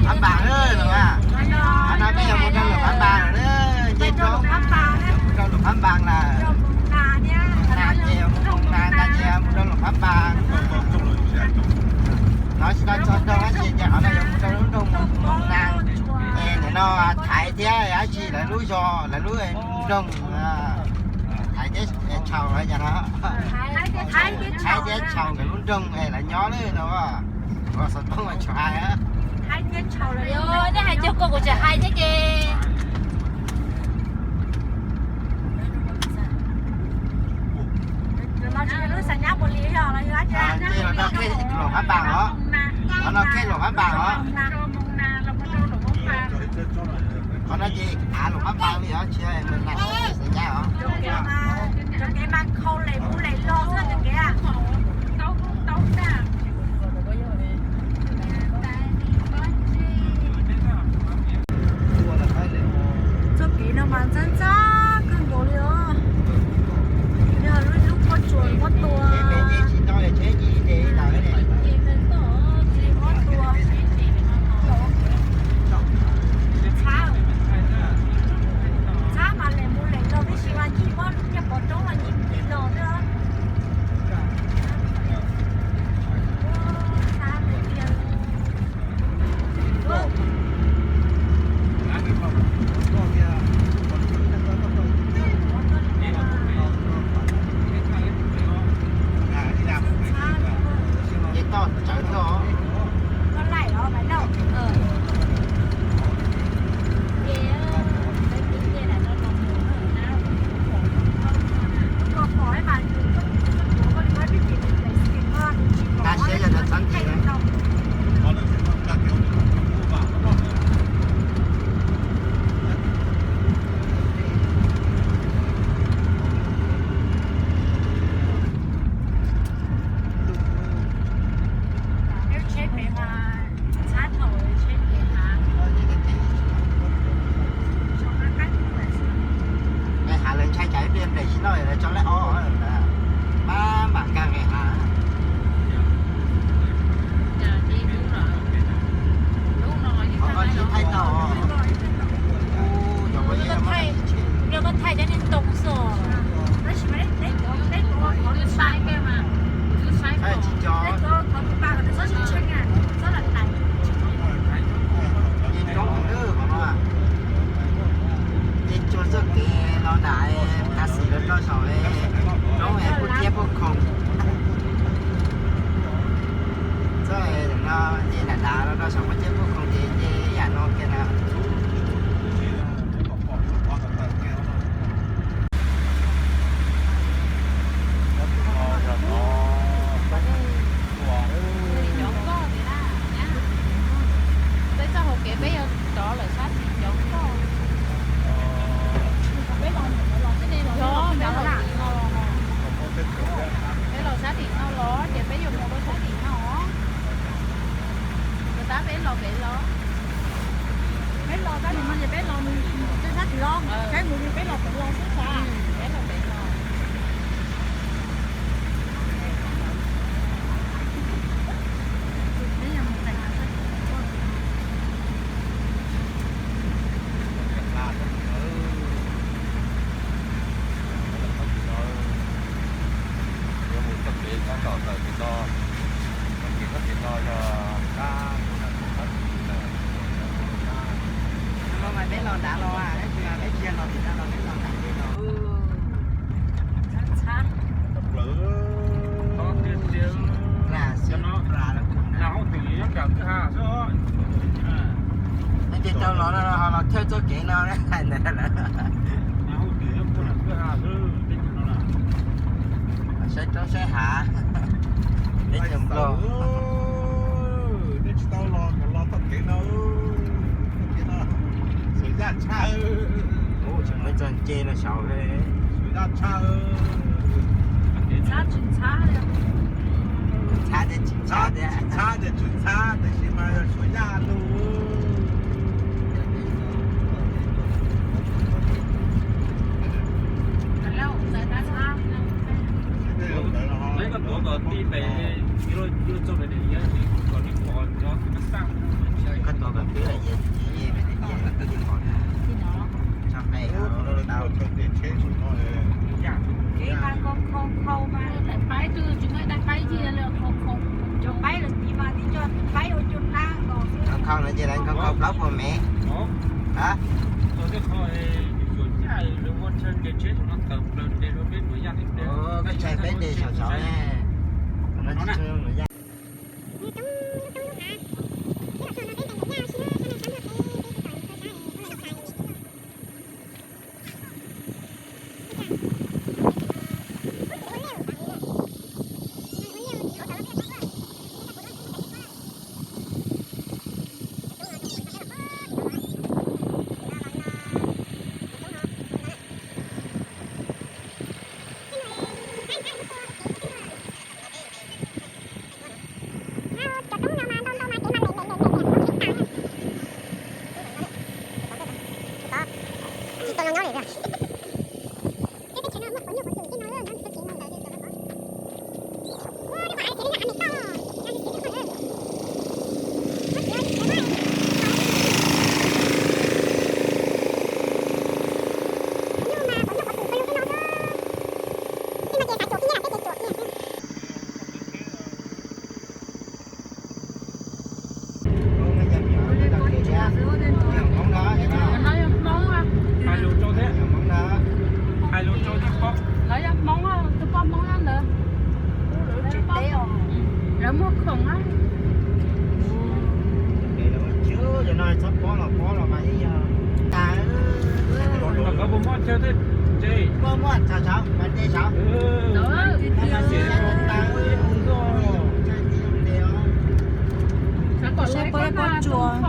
Phab Npas lawm. Qhov no peb yuav mus rau Luam Phab Npas lawm, nce roob yuav mus rau Luam Phab Npas lawm. Nas ces mus Moos Nas, tas ces mus rau Luam Phab Npas. No tsis tau txog nroog dab tsi ces qhov no yuav mus rau lub nroog Moos Nas. Es nim no Thaiv thiab dab tsi lawv lub zos, lawv lub nroog, Thaiv thiab Tshaus los yog no, Thaiv thiab Tshaus nkawd lub nroog es lawv nyob lawm no. Ua xov tooj ua tshauv hais. Nej hais cuag kuv, kuv tseem hais thiab ces. Ces los no khej Luam Phab Npas os. Qhov no khej Luam Phab Npas os. Qhov no ces av Luam Phab Npas li os, tsis yog Xeev Nyab os. Txoj kev no mas ntxhab ntxhab kawg nkaus li os. Yog lub lub pob tsuas pob tua. Pob tua. Ntxhab, ntxhab mas lem mus lem los tib si mas ncig muab lub niag pov roob los ncig ncig los xwb. Ces toj tsawv xwb os. Nqa siab yog tias txhob ncig. Nqes hav lawv ntshai tsam ib pliag nplej sib noj lawv tso lawm os. Pab npam nkag nqes hav. Qhov ko tsis thaij tau. Koj thaij cov niag ntoo xwb. Thaij tsis co. Ces roob heev lawm qhov no. Ces tsuas txoj kev los nram Tav Xis los rau saum roob es Puag Ciab Puag Khoom. Txoj no ces nram nram los rau saum Puag Ciab Puag Khoom ces nce yam no kiag na. Peb txoj hauv kev peb yuav rov lawm sab tim cov koj. Peb los sab tim no los, ces peb yuav mus rau sab tim no. Tab peb los pem los. Peb los sab tim no ces peb los mus rau sab tim los, peb mus peb los pem los xwb sas. Peb los pem los. Yuav mus txoj kev tab tom tawm tim no, txoj kev txoj kev no yog kab. Tus no mas peb los nrad los, tab sis mas peb tsis yog los tim no los, peb los nram tej no. Ces tau los no ho los thawj txoj kev no hais ntawd lawm. Saib roob saib hav, teb chaws Nplog. Tsis tau los, los txoj kev no, txoj kev no, xyov yaj tshaj. Tsis muaj txoj nce no saud. Ntxhab tsis ntxhab, ntxhab thiab tsis ntxhab thiab. Ntxhab thiab tsis ntxhab, tiam sis mas yog suav yaj lug. Koj tuav kom tib pem, kom nej pom cov xaj. Koj Tais paib twb tsis muaj tais paib li, khau khau, cov paib lawm tiv mas tib co paib ua cua dab nkaus xwb. Khau khau no ces lawv khau khau plaub puas mev. Koj tshais peb de saum saud ne. Lawv yog Hmoob, tus poj Hmoob nyob ntawd. Lawv muag khoom na. Saib pab pab tsuas.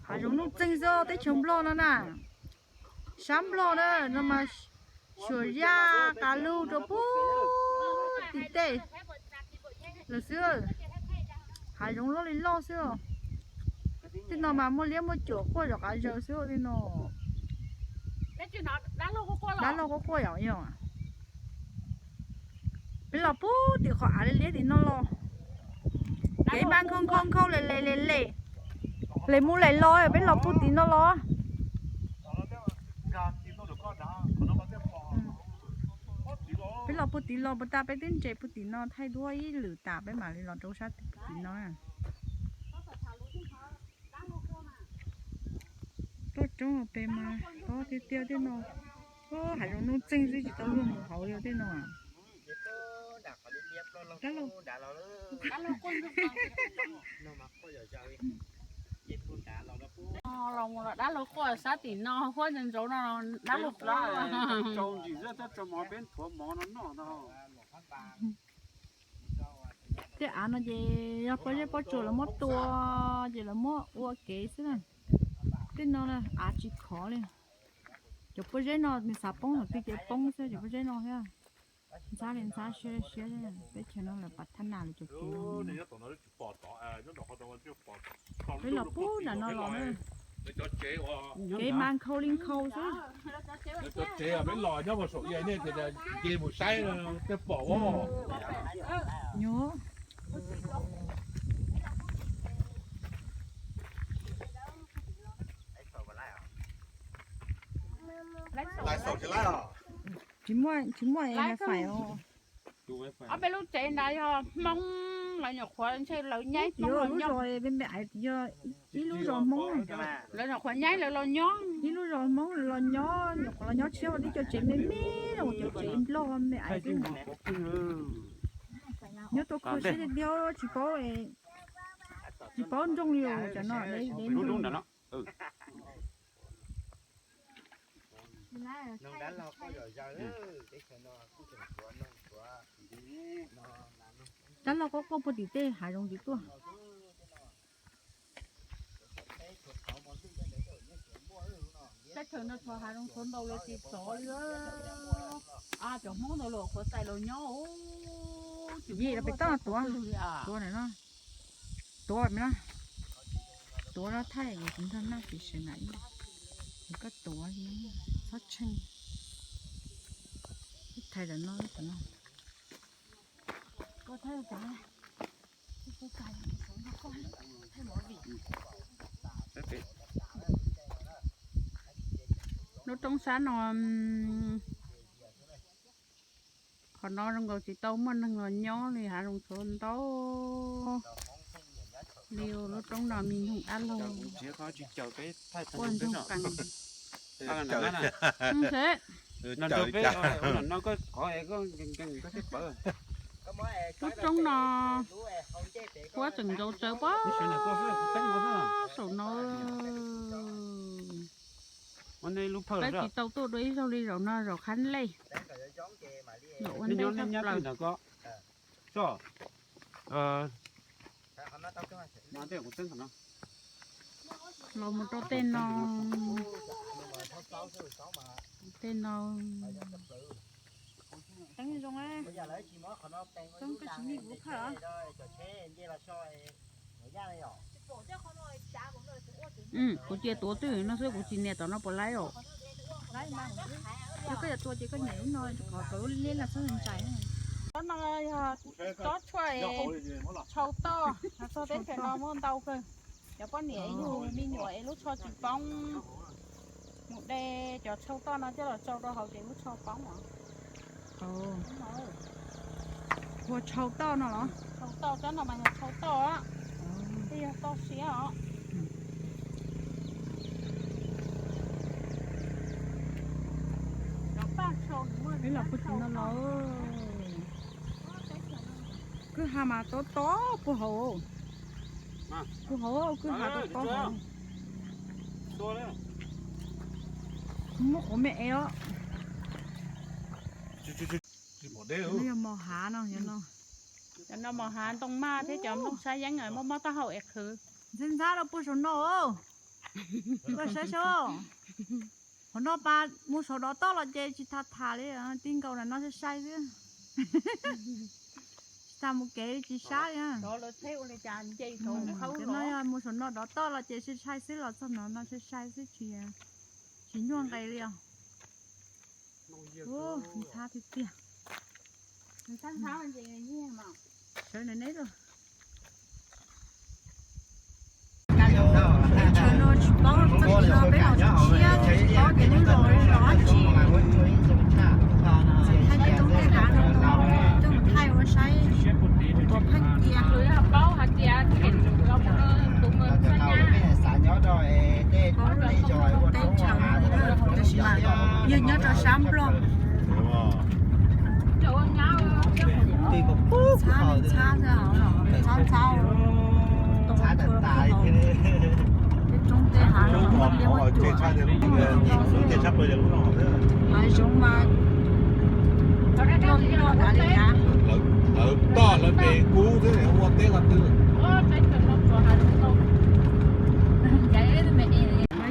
Hav zoov nuj txeeg xwb, teb chaws Nplog no na. Sab Nplog na no mas, Suam Yaj, Qas Lug rau puag tim tej lawm xwb. Hav zoov loj li loj xwb. Tej no mas muaj liab muaj cuam quaj zom qav zaws xwb tej no. Dab laug quaj quaj yom yog. Peb los puag tim qhov av liab liab tim no los. Kev mas nkhaus nkhaus nkhaus le le le le, le mus le los peb los puag tim no los. Peb los puag tim los puag ta peb twb ntses puag tim no thaij duab ib lwm tas peb mam li los rau sab tim no. Toj roob pem mas tob tiag tiag tej no. Hav zoov nuj txeeg xwb tsis tau luag mus hauv li tej no. Los mus los dab laug quaj sab tim no, huab ntsaus ntsaus no, dab laug quaj. Tej av no ces yog pob zeb pob tsuas lawv muab tua ces lawv muab ua kev xwb na. Tej no av tsis khov li. Cov pob zeb no nws xav poob thaum twg ces poob xwb cov pob zeb no thiab. Ntxhab li ntxhab siab siab, teb chaws no lawv pas thab nas lawv cov kev no. Peb los puag nram no los na. Kev mas nkhaus li nkhaus xwb. Cov tsev peb los nyob mus saum, nej tias nce mus saib tej pom. Nyuaj. Tsis muaj, tsis muaj wifi os. Ob peb lub tsev ntawd yog Hmoob, lawv nyuam qhuav ntshe lawv nyaib Hmoob los nyob. Yog ib lub zos Hmoob, lawv nyuam qhuav nyaib lawv los nyob. Ib lub zos Hmoob los nyob, nyuam qhuav los nyob tshiab tib co tsev me me, cov tsev Nplog me aiv xwb. Nyob tua kho siab tiag tiag, tsis paub, tsis paub nrooj li os, cov no dev dev nrooj. Dab laug quaj quaj puag tim tej hav zoov tim tuaj. Teb chaws no tshuav hav zoov tshuav ntau los tsis tsov li. Cov Hmoob ntawd los qhuav txais los nyob. Yim los pem toj tuav, tuav no, tuav no. Tuav no thaij kuv tsis nrog naj tsis sawv nram ib, kuv koj tuav txhob tsheej. Ib thais ram no, ram no. Lub roob sab no, qhov no zoo nkaus tsis tau muaj neeg los nyob li, hav zoov tshuav ntau li. Lub roob no me noog dab laug, ua nroog qees. Lub roob no huab tseem nkaus tsawv pob saum no. Peb tsis tau tuaj dua ib zaug li zaum no, zaum qhab lej. Zaum ua ntej tshaj plaws. Los mus rau tej no, tej no. Kuv cia tuav twj no xwb, kuv tsis nias tom no puas laib os. Yog koj yuav tua ces koj nias lub no, qhov lub liab no xwb ntsais. Tsob no yog tsob tshuaj tshau toj, txog teb chaws no muaj ntau kawg. Cov poj niam yug me nyuam es lub tsho tsis poob, mus de cov tshau toj no coj los tsau rau hauv ces lub tsho poob os. Ua tshau toj no los? Tshau toj, tsob no mas yog tshau toj, twb yog toj siab os. Peb los puag tim no los. Kwj ha mas tob tob puag hauv. Puag hauv kwj ha tob tob hauv. Muab quav me es os. No yog mos hav no, cov no mos hav ntoo maj thiab cov nplooj sab yeeb mob mob taub hau es qhwv. Ntxhab ntxhab rau puag saum no. Koj saib saib. Qhov no pas mus saum dov toj los ces tsis tas tham li, tib nkaus ram no sai sai xwb. Tsis tas mus kev tsis sab li. Cov no yog mus saum no dov toj los ces sai sai xwb, los txog no no sai sai xwb, tsis nyuaj nqes li os. Ntxhab tiag tiag. Sawv neb los. Teb chaws no tsis paub txoj kev no peb los tsis tshiab, tsis paub tias lub zos li los dab tsi. Thaij tej roob tej hav no, coj mus thaij ua saib, tus tuav pheej tias. Paub lub roob teb chaws no, tab sis mas yog nyob rau sab Nplog. Ntxhab ntxhab, ntxhab ntxhab, tej roob tej hav no muaj liab muaj cuam. Hav zoov mas loj loj dav li dav. Lawv toj lawv pe kub xwb ua teb qhov twg. No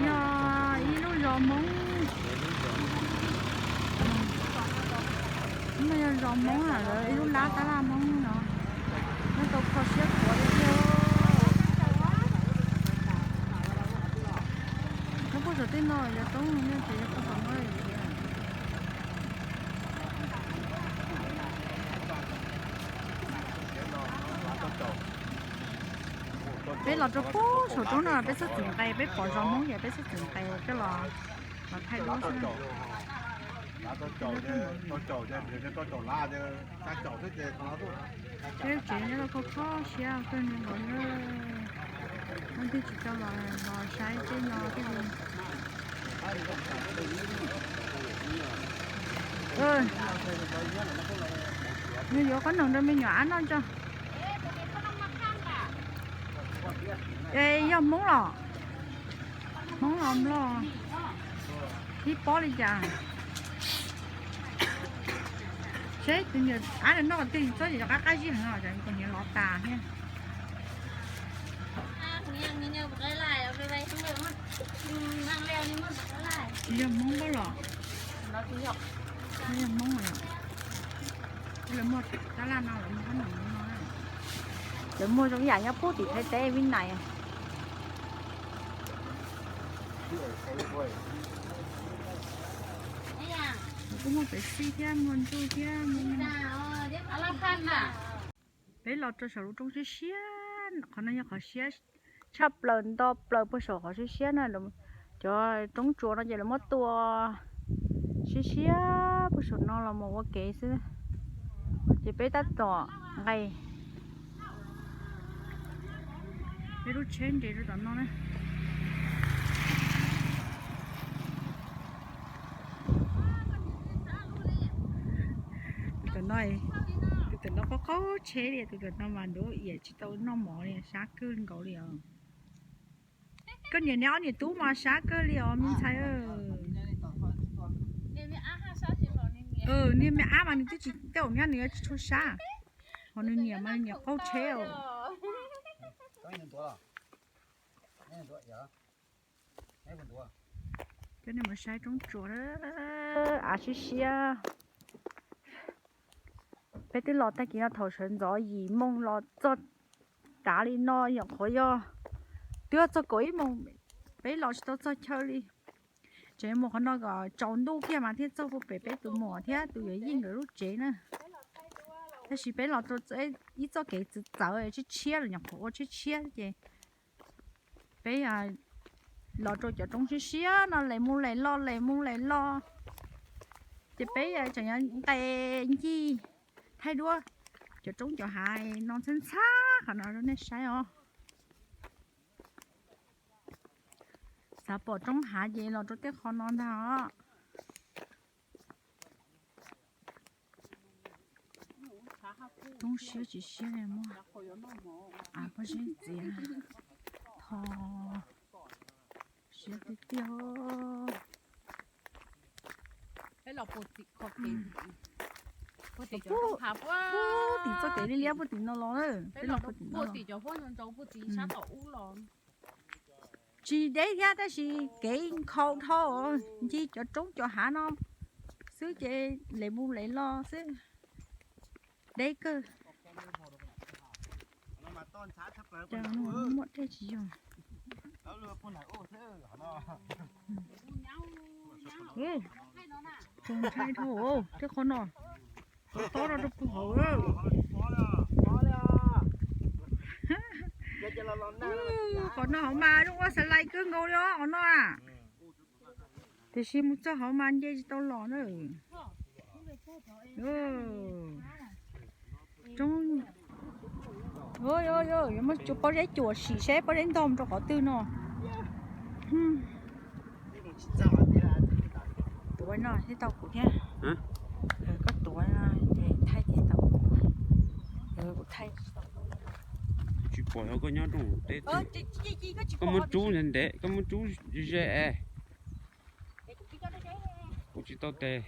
yog ib lub zos Hmoob. No yog zos Hmoob, lawv ib lub lab tab laj Hmoob no. Nyob tau kho siab khuav li thiab. Nyob puag saum tej no yog roob, nyob ces yog puag saum no. Peb los rau puag saum roob no peb txhob txwm nqes, peb pom zos Hmoob ces peb txhob txwm nqes coj los, los thaij duab xwb. Peb tsev nyob rau kho kho siab kawg nkaus li. Leej twg tsis tau los los saib tej no thiaj li. Nws yuav qhob noom rau me nyuam ab noj tso. Es yog Hmoob los? Hmoob los Nplog? Ib pob li cas? Seb tus niam ab noj tiag txob ces qab qab zib heev os, cov niam lov tas thiab. Tsis yog Hmoob Nplog los? Yog Hmoob los? Lawv muag tab laj no, lawv muag qhob noom no. Lawv muag zoo ib yam nyob puag tim Thaib teb Vib Nais. Kuj muaj pem xij thiab, muaj ntuj thiab. Peb los rau saum lub roob siab siab, qhov no yog qhov siab tshaj plaws, nto plaws puag saum qhov siab siab na. Cov roob tsuas no ces lawv muab tua siab siab puag saum no los mus ua kev xwb. Ces peb tab tom nqes, peb lub tsheb nres rau tom no na. Tus tom no, tus tom no qaub qaub tsheb li, tus tom no mas ntuav iam tsis tau noj mov li, sab kawg nkaus li os. Koj niam neb ob niam tub mas sab kawg li os me ntxhais. Niag me ab mas nws twb tsis, tej zaum nyob nws yuav tsis tshua sab, ho nws niam mas nws niam qaug tsheb os. Peb mus saib roob tsuas, av siab siab. Peb twb los tag kis no thaum sawv ntxov yim moo los txog tav li no nyuam qhuav yog twb txog kaum ib moos, peb los tsis tau txog chaw li. Tseem mus qhov no kom tsaus ntuj kiag mas thiaj txog puag pem peb tus muam thiab tus yuav yij nkawd lub tsev na. Tab sis peb los rau ib txoj kev txawv txawv tshiab tshiab los nyuam qhuav ua tshiab tshiab ces peb los rau cov roob siab siab no les mus les los les mus les los. Ces peb tseem yuav nqes ncig thaij duab cov roob cov hav no ntxhab ntxhab qhov no rau nej saib os. Xav pom roob hav ces los rau tej qhov no ntag os. Roob siab tsis siab li muaj av pob zeb txiav tho siab tiag tiag. Peb los puag tim txoj kev liab liab puag tim no los, peb los puag tim no los. Tsis deb thiab tab sis kev nkhaus dhau ncig cov roob cov hav no xwb ces les mus les los xwb. Deb kawg. Muaj dej tsis yog. Txaus ntshai dhau tej qhov no. Qhov tob no rau puag hauv. Qhov no hauv mas zoo ua xav lais kawg nkaus li os qhov no. Tiam sis mus txog hauv mas nce tsis tau los na. Roob, yuav muab pob zeb cuam sim seb pob zeb ntog mus rau qhov twg no. Tuav no thiaj tau kuv thiab. Koj tuav ces thaij thiaj tau kuv. Kuv thaij. Tsis pom yog koj nyob rooj teb, koj muab rub ntev ntev, koj muab rub ze es. Kuv tsis tau tes.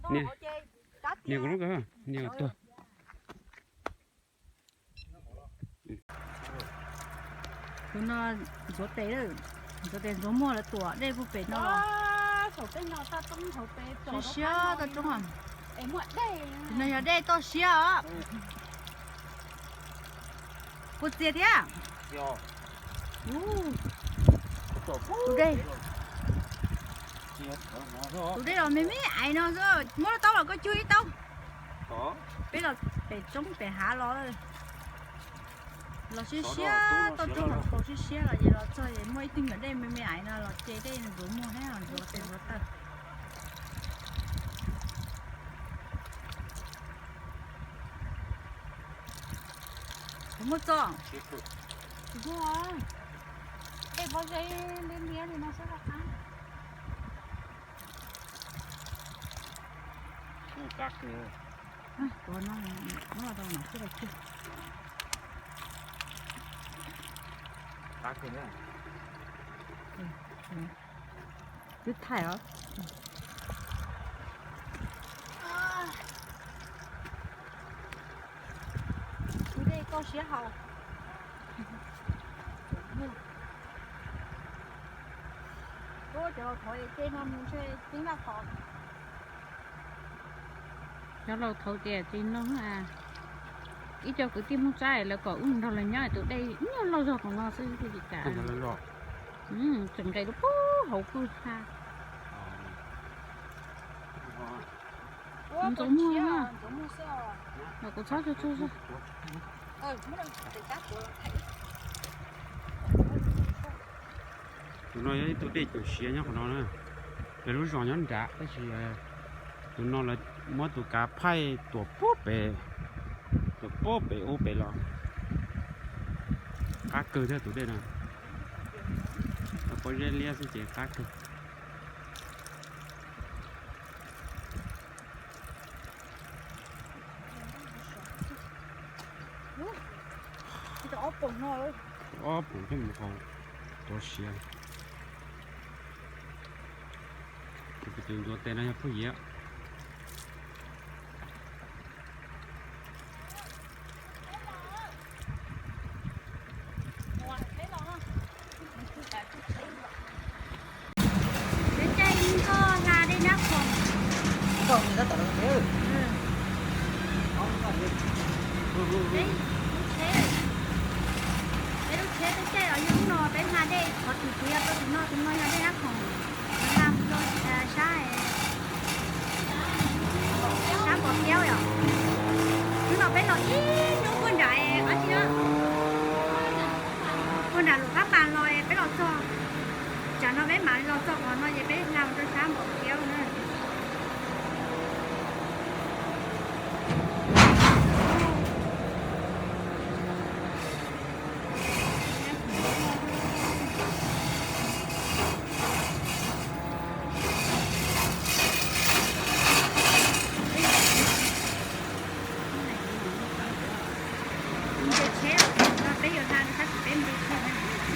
Nias, nias kuv lub kawg, nias tuag. Tus no ntxuav tes, ntxuav tes ntxuav muag lawv tuam dej puag pem no los. Siab siab toj roob. Tus no yog dej toj siab os. Puas txias thiab? Tus dej, tus dej los me me aiv no xwb, muab lub taub los koj cug ib taub. Peb los pem roob pem hav los, los siab siab, toj roob hauv paus siab siab los ces los txog es muaj ib tug nyuam dej me me aiv no los ce dej ntxuav muag thiab ntxuav tes ntxuav taw. Kuv muaj txoj, tsis muaj, dej pob zeb liab liab li no xwb qab. Kuv no muab los rau no xwb los kiag. Twb thaij os. Kuv dej koj siab haus. Ub, cov laus thov es tej no mus ntshe tib naj thov. Cov laus thov tias tsis no a. Ib co kwv tij Hmoob Tsab lawv kom wb mus nrog lawv nyob tus dej nyuag loj zog qhov no xwb thiaj li kam. Tseem nqes rau pub hauv kwj ha. Ntxuav muag, kuv txhob tsuag tsuag. Tus no yog ib tug dej cuam siav nyob qhov no na. Peb lub zos nyob nrad tab sis tus no lawv muab tus kav phaij tuam pub pem, tuam pub pem ub pem los. Qab kawg thiab tus dej no. Pob zeb liab xwb ces qab kawg. Ob poom coj mus haus tuav siav. Tus ntxuav tes no yog phooj ywg. Peb caij nkoj hla dej Nab Khoom. Peb lub tsheb, peb lub tsheb peb caij los yog hnub no peb hla dej qhov tim tiv rau tim no, tim no yog dej Nab Khoom, hla rau sab, sab Pov Kiaub yom. Hnub no peb los ib hnub puag nram qab tsi no.